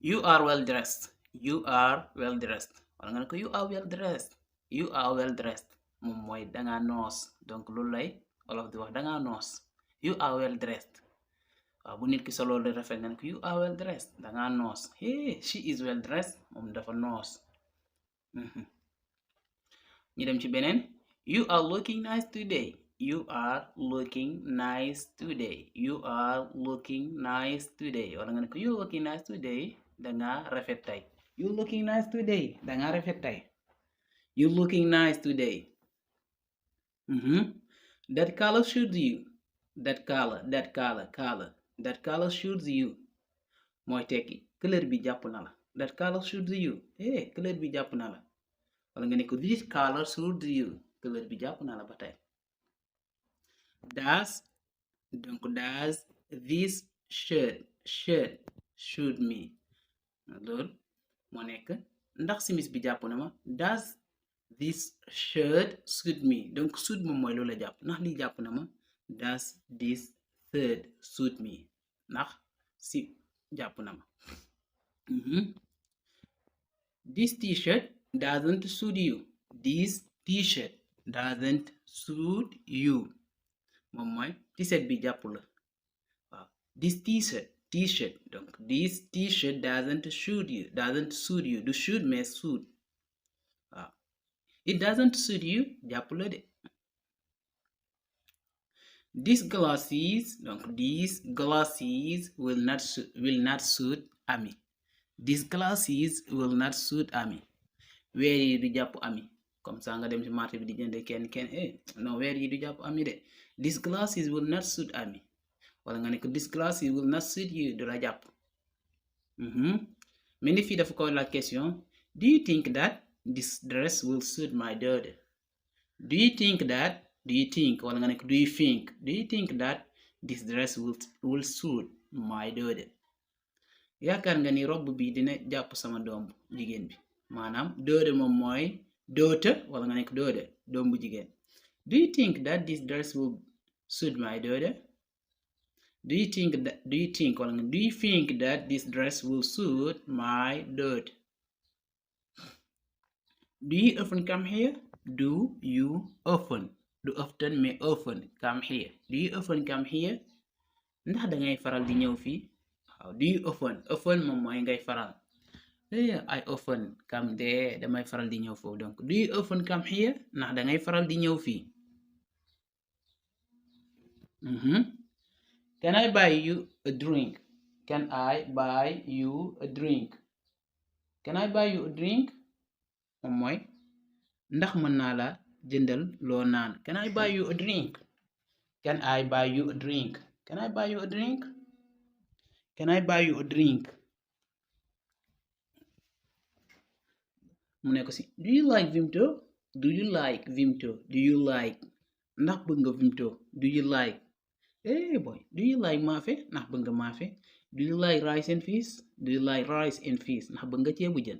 You are well dressed. You are well dressed. wala nga ne ko you are well dressed. You are well dressed. moom mooy dangaa noos donc loolu lay olof di wax dangaa noos. You are well dressed. waaw bu nit ki solo lu rafet nga ne ko you are well dressed dangaa noos. Hey, she is well dressed. moom dafa noos. ñu dem ci beneen. You are looking nice today. You are looking nice today. You are looking nice today. wala nga ne ko you looking nice today. danga rafet tey. You looking nice today. danga rafet tey. You looking nice today. That color suits you. That color suits you. mooy tekki couleur bi jàpp na la. That color suits you. Couleur bi jàpp na la. wala nga ne ko this color suits you. couleur bi jàpp na la ba tey. Does this shirt suit me. loolu moo nekk ndax simis bi jàpp na ma. Does this shirt suit me. donc suit moom mooy loolu la jàpp ndax lii jàpp na ma. Does this shirt suit me. ndax si jàpp na ma. This t-shirt doesn't suit you. This t-shirt doesn't suit you. moom mooy t-shirt bi jàpp la. waaw this t-shirt donc this t-shirt doesn't suit you du suit mais suit. waaw it doesn't suit you jàpp la de. These glasses will not suit Ami. These glasses will not suit Ami. weer yi du jàpp Ami. comme ça nga dem ci marché bi di jënd kenn non weer yi du jàpp Ami de. These glasses will not suit Ami. wala nga ne ko these glasses will not suit you du la jàpp. mais ni fii dafa ko la question. Do you think that this dress will suit my daughter? Do you think wala nga ne ko do you think that this dress will suit my daughter? yaakaar nga ni robb bi dina jàpp sama doom jigéen bi. maanaam daughter moom mooy daughter wala nga ne ko daughter doom bu jigéen. Do you think that this dress will suit my daughter? Do you think that this dress will suit my daughter? Do you often come here? Do you often mais often come here. Do you often come here? ndax dangay faral di ñëw fii. waaw do you often moom mooy ngay faral. I often come there damay faral di ñëw foofu donc do you often come here ndax dangay faral di ñëw fii. Can I buy you a drink? Can I buy you a drink? moom mooy ndax mën naa la jëndal loo naan. Can I buy you a drink? mu ne ko si do you like Vimto? ndax bëgg nga Vimto? Do you like maafe? ndax bëgg nga maafe? Do you like rice and fish? ndax bëgg nga ceebu jën?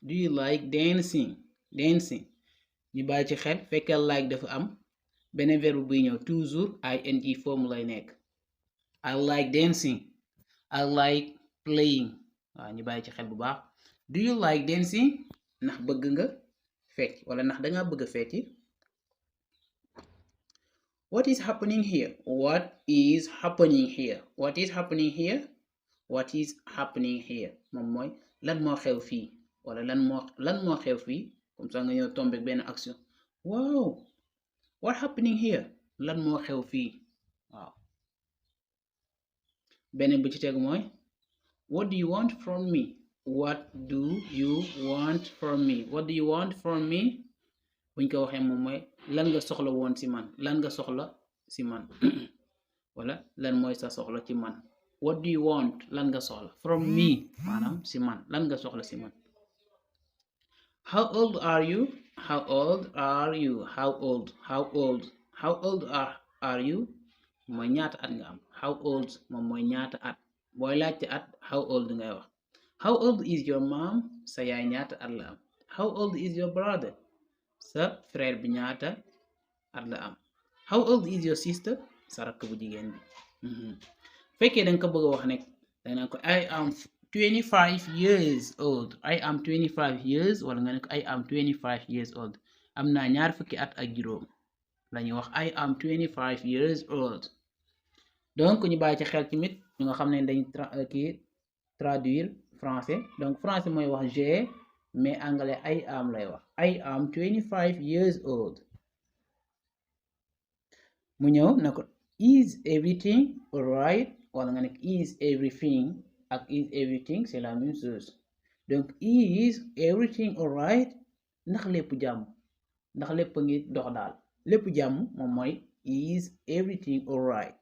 Do you like dancing? ñu bàyyi ci xel fekkal like dafa am beneen verbe buy ñëw toujours ing forme lay nekk. I like dancing. I like playing. waaw ñu bàyyi ci xel bu baax. Do you like dancing? ndax bëgg nga fecc wala ndax danga bëgg a fecci. What is happening here? moom mooy lan moo xew fii wala lan moo xew fii comme ça nga ñëw tombe benn action. Wow, what happening here? lan moo xew fii. waaw beneen bu ci tegu mooy what do you want from me? buñ ko waxee moom mooy lan nga soxla woon ci man. wala lan mooy sa soxla ci man. What do you want? lan nga soxla from me maanaam ci man lan nga soxla ci man. How old are you? mooy ñaata at nga am. How old moom mooy ñaata at. booy laajte at how old ngay wax. How old is your mom? sa yaay ñaata at la am. How old is your brother? sa frère bi ñaata at la am. How old is your sister? sa rakk bu jigéen bi. fekkee danga ko bëgg a wax nekk danga naan ko I am 25 years old. I am 25 years wala nga ne ko I am 25 years old. Am naa ñaar fukki at ak juróom lañuy wax I am 25 years old. donc ñu bàyyi ci xel tamit ñu nga xam ne dañ traduire français donc français mooy wax j'ai mais anglais I am lay wax I am 25 years old. mu ñëw na ko is everything alright wala nga ne is everything ak is everything c'est la même chose. donc is everything alright ndax lépp jàmm ndax lépp a ngi dox daal lépp jàmm moom mooy is everything alright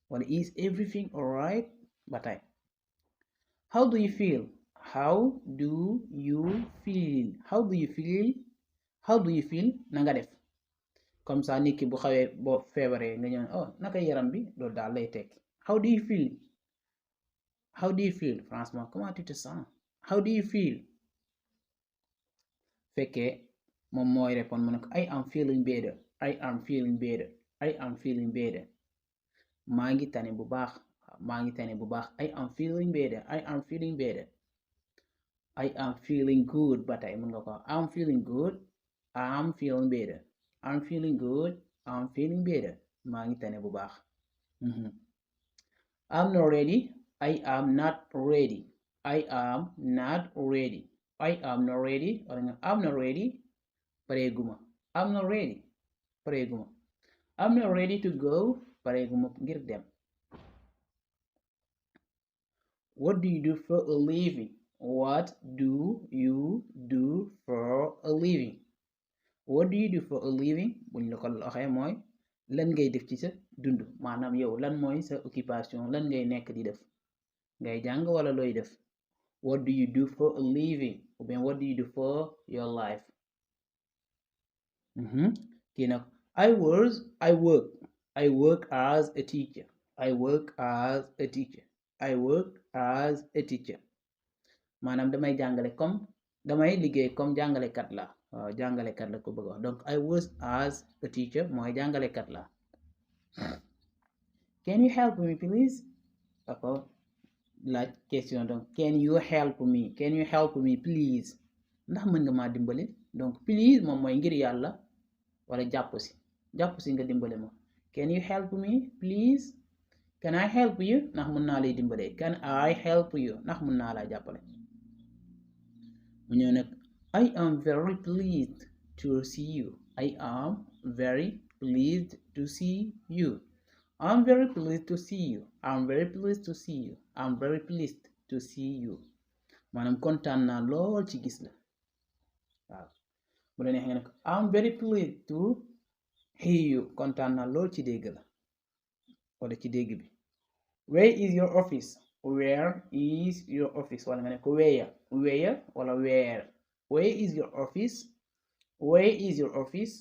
wala is everything alright ba tey. how do you feel how do you feel how do you feel how do you feel na nga def comme ça nit ki bu xawee boo feebaree nga ñëw oh naka yaram bi loolu daal lay tekki how do you feel how do you feel franchement comment tu te sens how do you feel fekkee moom mooy répondre mu ne ko I am feeling better I am feeling better I am feeling better maa ngi tane bu baax maa ngi tane bu baax I am feeling better I am feeling better I am feeling good ba tey mën nga ko I'm feeling good I'm feeling better I'm feeling good I'm feeling better maa ngi tane bu baax. I'm not ready I am not ready I am not ready I am not ready wala nga I'm not ready pareeguma I'm not ready pareeguma I'm not ready to go pareeguma ngir dem. what do you do for a living what do you do for a living what do you do for a living buñ la ko waxee mooy lan ngay def ci sa dund maanaam yow lan mooy sa occupation lan ngay nekk di def ngay jàng wala looy def. what do you do for a living ou bien what do you do for your life. kii nag I work as a teacher I work as a teacher I work as a teacher maanaam damay jàngale comme damay liggéey comme jàngalekat la waaw jàngalekat la ko bëgg wax donc I work as a teacher mooy jàngalekat la. can you help me please ako laaj question donc can you help me please ndax mën nga maa dimbali donc please moom mooy ngir yàlla wala jàpp si nga dimbali ma can you help me please can I help you ndax mën naa lay dimbale can I help you ndax mën naa laa jàppale. mu ñëw nag I am very pleased to see you I am very pleased to see you I'm very pleased to see you I'm very pleased to see you I'm very pleased to see you maanaam kontaan naa lool ci gis la waaw bu la neexee nga ne ko I'm very pleased to hear you kontaan naa lool ci dégg la wala ci dégg bi. where is your office where is your office wala nga ne ko where wala where is your office where is your office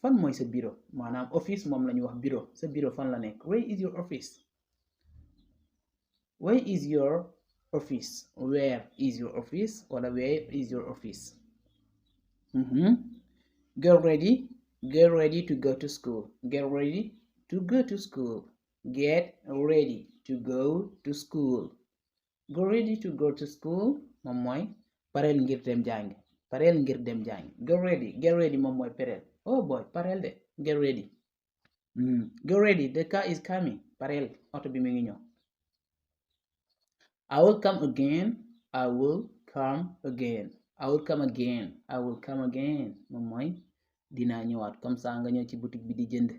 fan mooy sa bureau maanaam office moom la ñuy wax bureau sa bureau fan la nekk where is your office where is your office where is your office wala where is your office. get ready to go to school get ready to go to school get ready to go to school get ready to go to school moom mooy pareel ngir dem jàngi get ready moom mooy pareel oh boy pareel de get ready. get ready the car is coming pareel oto bi mi ngi ñëw. I will come again moom mooy dinaa ñëwaat comme ça nga ñëw ci boutique bi di jënd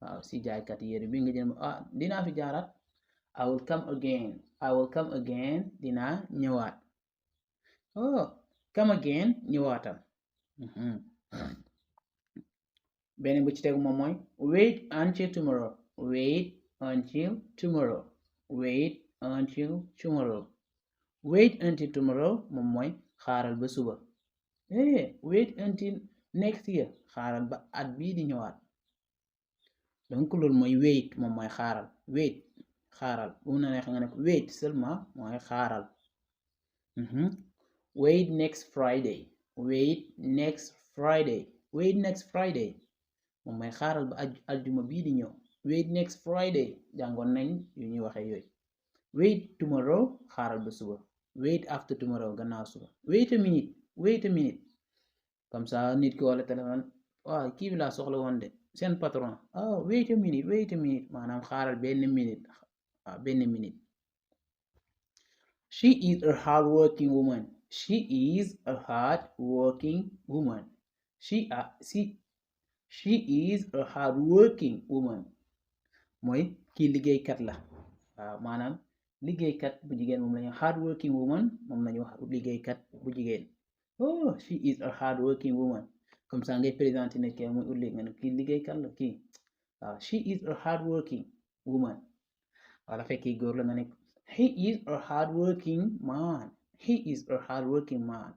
waaw si jaaykat yére bi nga jënd dinaa fi jaaraat I will come again dinaa ñëwaat oh come again ñëwaatal. beneen bu ci tegu moom mooy wait until tomorrow wait until tomorrow moom mooy xaaral ba suba wait until next year xaaral ba at bii di ñëwaat donc loolu mooy wait moom mooy xaaral bu na neex nga ne ko wait seulement mooy xaaral. wait next Friday moom mooy xaaral ba aljuma bii di ñëw wait next Friday jàngoon nañ yu ñuy waxee yooyu. Wait tomorrow xaaral ba suba. Wait after tomorrow gannaaw suba. Wait a minute comme ça nit ki wala téléphone waaw kii bi laa soxla woon de seen patron wait a minute maanaam xaaral benn minute She is a hard-working woman. She is a hard-working woman. She is a hard-working woman. mooy kii liggéeykat la waaw maanaam liggéeykat bu jigéen moom lañu hard-working woman moom lañu wax liggéeykat bu jigéen. She is a hard-working woman comme ça ngay présenté ne kii muy ulli nga ne kii liggéeykat la kii waaw she is a hard-working woman wala fekkee góor la nga ne he is a hard-working man. He is a hard-working man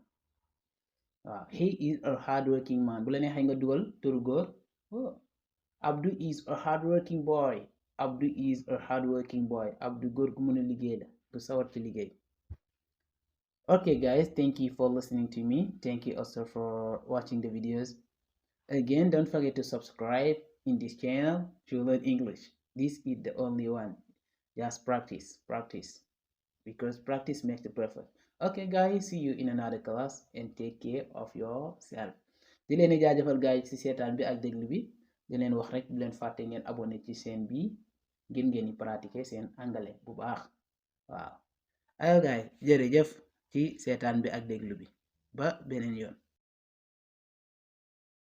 waaw he is a hard-working man bu la neexee nga dugal turu góor Abdou is a hard-working boy. Abdou is a hard-working boy. Abdou góor gu mën a liggéey la gu sawar ci liggéey. Okay guys, thank you for listening to me. Thank you also for watching the videos. Again, don't forget to subscribe in this channel to learn English. This is the only one. Just practice because practice makes the perfect. Okay guys, see you in another class and take care of yourself. di leen jaajëfal guys ci seetaan bi ak déglu bi di leen wax rek bu leen fàtte ngeen abonné ci chaîne bi ngir ngeen di pratiquer seen anglais bu baax waaw ayo guys jërëjëf ci seetaan bi ak déglu bi ba beneen yoon